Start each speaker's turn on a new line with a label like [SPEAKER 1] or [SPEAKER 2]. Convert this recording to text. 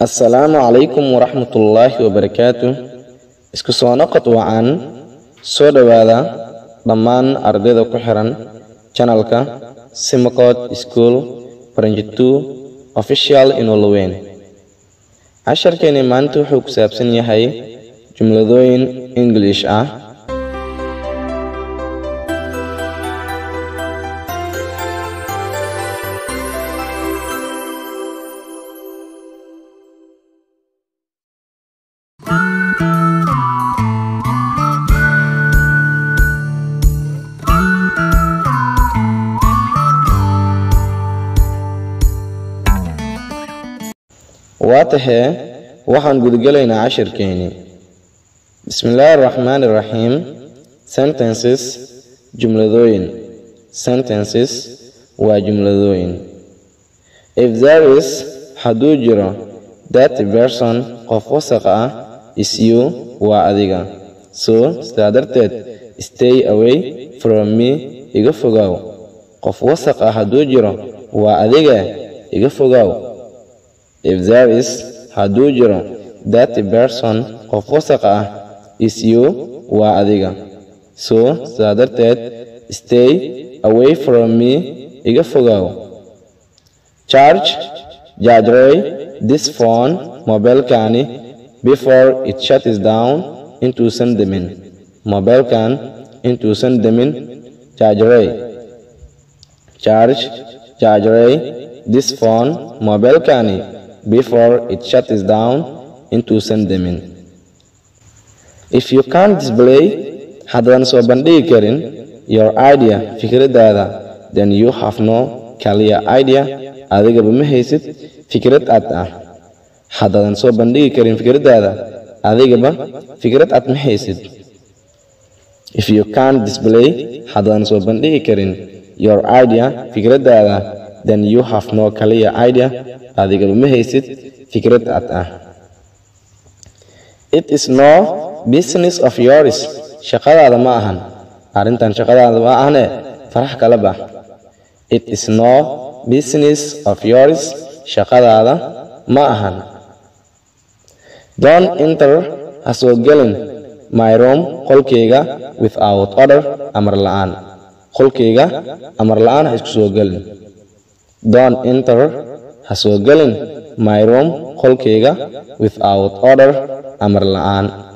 [SPEAKER 1] Assalaamu calaykum waraxmatullaahi wabarakaatu. Isku soo noqod wacan. Soo dhowaada dhammaan ardayda ku xiran channelka Simacod School Branch 2 Official Inoloweyn. Casharkeeni maanta wuxuu ku saabsan yahay jumladooyin English ah. Waa tahee, waxaan gudagelaynaa cashirkeeni. Bismillaahi araxmaani iraxiim. Sentences, jumladooyin. Sentences waa jumladooyin. If there is, hadduu jiro, that person, qof wasaq ah, is you, waa adiga. So, sidaa darteed, stay away from me, iga fogow. Qof wasaq ah hadduu jiro, waa adiga, iga fogow. If there is, hadduu jiro, that person, qof wasaq ah, is you, waa adiga. So, sidaa darteed, stay away from me, iga fogow. Charge, jaajarey, this phone, mobilkani, before it shuts down, intuusan demin. Mobilkan intuusan demin jaajarey. Charge, jaajarey, this phone, mobilkani, before it shuts down, intuusan demin. If you can't display, haddaadan soo bandhigi karin, your idea, fikradaada, then you have no clear idea, adigaba ma haysid fikrad cad ah. Haddaadan soo bandhigi karin fikradaada, adigaba fikrad cad ma haysid. If you can't display, haddaadan soo bandhigi karin, your idea, fikradaada, then you have no clear idea, adigaba ma haysid fikrad cad ah. It is no business of yours, shaqadaada ma ahan. Arrintan shaqadaada ma ahane, farax kala bax. It is no business of yours, shaqadaada ma ahan. Don't enter, ha soo gelin, my room, qolkayga, without order, amar la'aan. Qolkayga amar la'aan ha isku soo gelin. Don't enter, ha soo gelin, my room, qolkayga, without order, amar la'aan.